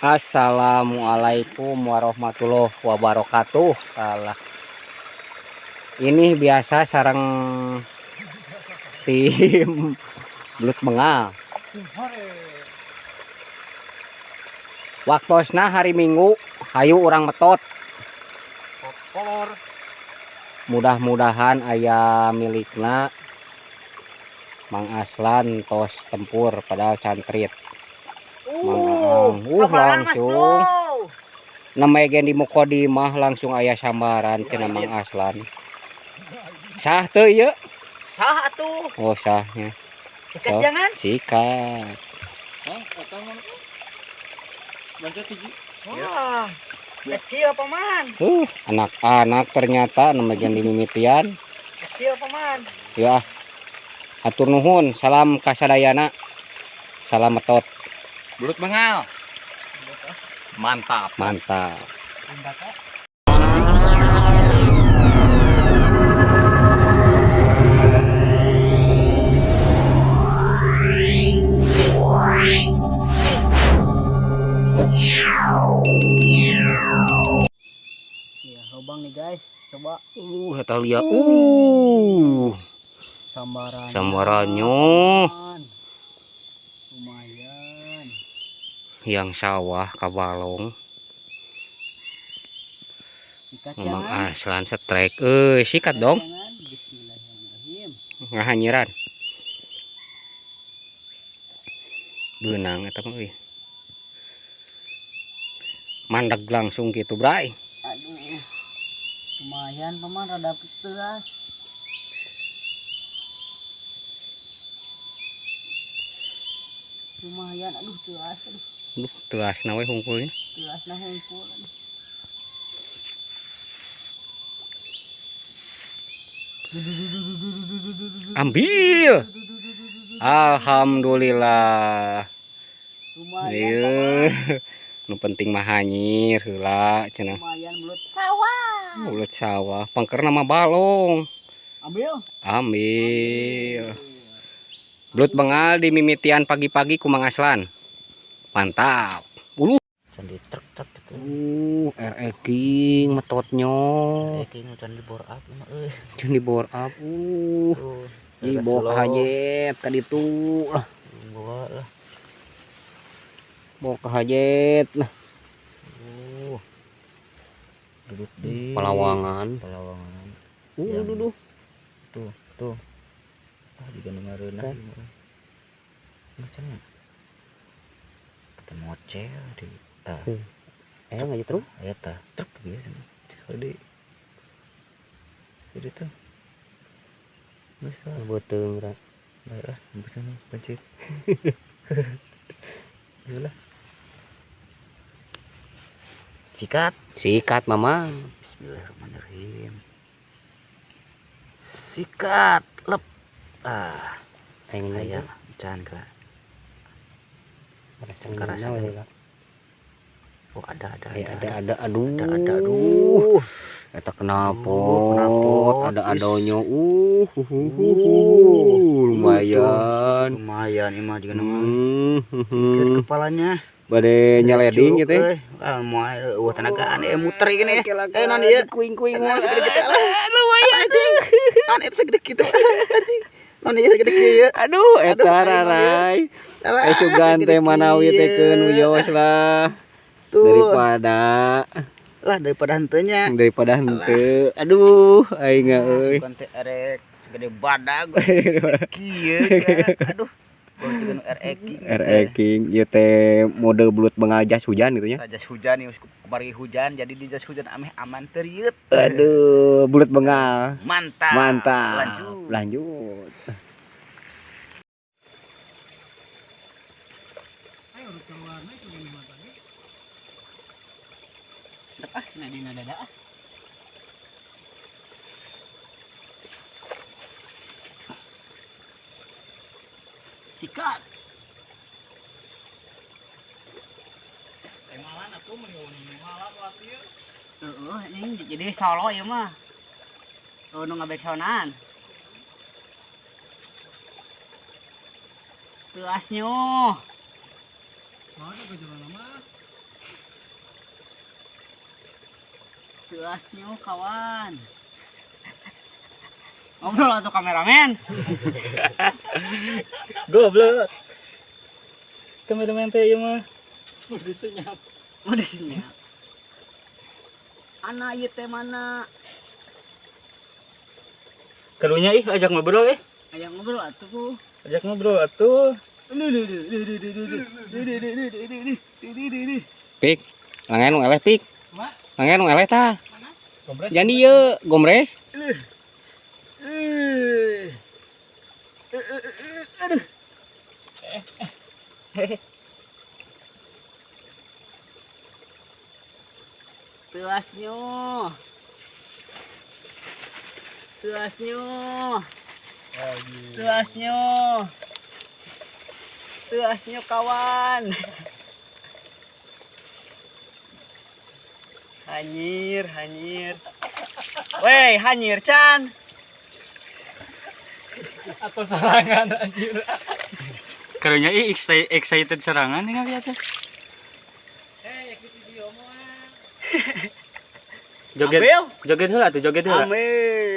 Assalamualaikum warahmatullahi wabarakatuh. Salah. Ini biasa sarang tim belut bengal. Waktosna hari Minggu, hayu urang metot. Kolor. Mudah-mudahan aya milikna. Mang Aslan tos tempur padahal cantrit. Mang Aang, langsung namanya di mukodimah langsung aya sambaran cenah Mang Aslan. Sah teu ieu? Sah atuh. Oh, sahnya. Sikat Oh. jangan. Sikat. Hah, eta mana? Loncat hiji. Wah, kecil paman. Anak-anak ternyata namanya di mimitian. Kecil paman. Ya. Atur nuhun, salam kasadayana. Salam metot. Belut bengal. Mantap. Mantap. Iya, lubang nih guys. Coba Eta lihat. Sambaran. Sambarannya. Lumayan. Yang sawah kabalong. Sikat Memang jangan. Aslan setrek. Sikat dong. Jangan. Bismillahirrahmanirrahim. Ngahanyiran. Beunang eta mah euy. Mandeg langsung gitu, Bray. Aduh. Lumayan paman rada teas. Lumayan, aduh teas, aduh. Duh, teasna we hungkulnya. Teasna hungkul. Aduh. Ambil. Alhamdulillah. Lumayan, Ieu. paman. Nu penting mah hanyir heula cenah. Lumayan belut sawah. Belut sawah, pangkerna mah balong. Ambil. Ambil. Belut bengal di mimitian pagi-pagi ku Mang Aslan. Mantap. Uluh. Can di truk-truk gitu. RE King metotnya. King can di bore up mah euy. Can di bore up. Dibawa ke hajet ka ditu lah. Bawa lah. Bawa ke hajet lah. Duduk di Palawangan. Palawangan. Yang- Duduh. Tuh, tuh. Ah, juga dengerin Kan. Macamnya. Ketemu mocel di tah. Ayo ngajak terus. Aya tah, truk biasa. Jadi jadi tuh. Bisa. Beuteung ra. Baik lah, bisa nih, pencet. Yalah. Sikat. Sikat mama. Bismillahirrahmanirrahim. Sikat, lep. Ah, Ayo aya ngajak. can ka. Kerasa Kerasa we deh. lah. Oh, ada ada Aya ada ada aduh. Ada ada aduh. Eta knalpot, Knalpot. ada Is. adonyo. Lumayan. Lumayan imah juga nama. Lihat kepalanya. Bade nyeleding gitu. Eh, ah, mau wah tenagaan muter gini ya. Non ieu. Kuing-kuing. Non segede gitu. Lumayan anjing. Non itu segede gitu. Anjing. Non ieu segede kieu. Aduh, eta Aduh, aing rarai. Alah, Sugan teh segede manawi teh keun kieu. wios lah. Tuh. Daripada Lah daripada henteu nya. Daripada henteu. Aduh, aing euy. Sugan teh erek segede badag. Segede kieu. Aduh. RE King. RE King ieu teh mode belut bengal jas hujan gitu nya. Jas hujan nih, kemari hujan jadi di jas hujan ameh aman teriut. Aduh, belut bengal. Mantap. Mantap. Lanjut. Lanjut. Ah, sina dina dada ah. Sikat. Malan atuh meni malam watir. Heeh, ini jadi solo ya mah. Oh, nu ngabeksonan. Teasnya. Mana kejuaraan mah? Teuasnya, kawan. Ngobrol atau kameramen? Goblok. Kameramen teh ieu mah. Udah senyap. Udah senyap. Anak ieu teh mana? Karunya ih, ajak ngobrol ih. Aya ngobrol atuh ku. Ajak ngobrol atuh. Pik, langen nu eleh, Pik. Ma? Langen nu eleh tah. Gombres. Jadi ieu gomres. Aduh. Teuasnya. Teuasnya. Teuasnya. Teuasnya, kawan. Hanyir, hanyir. Wey, hanyir can. Atau serangan, anjir. Karunya ih, excited serangan tinggal lihat ya. Joget. Ambil. Joget heula tuh, joget heula. Ambil.